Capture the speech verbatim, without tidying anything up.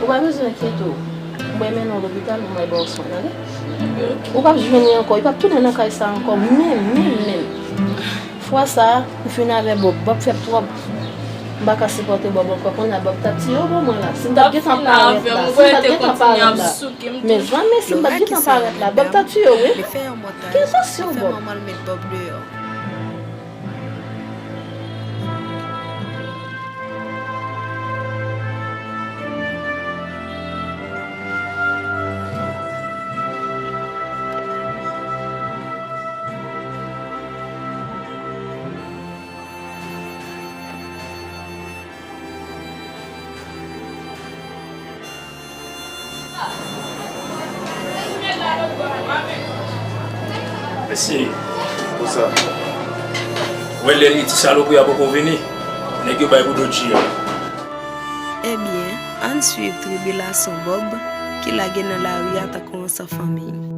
Ou pa bezwen enkyete w. Mwen mennen w lopital pou mwen ba w swen, tande? Ou p ap jwenn li ankò, li p ap tounen nan kay sa ankò, menm, menm, menm. Fwa sa a, m fin avè Bob. Bob fè m twòp. M pa ka sipòte Bob ankò. Kounye a Bob t ap tiye w pou mwen la. Si m t ap gentan parèt la, si m t ap gentan parèt la. Mezanmi, si m t ap gentan parèt la, Bob t ap tiye w, wi. Gen tansyon, Bob. Mesye, konsa. Wè lè li ti salopri a poko vini, nèg yo bay pou Dodji a. Ebyen, ann swiv tribilasyon Bob ki lage nan lari a tankou yon san fanmi.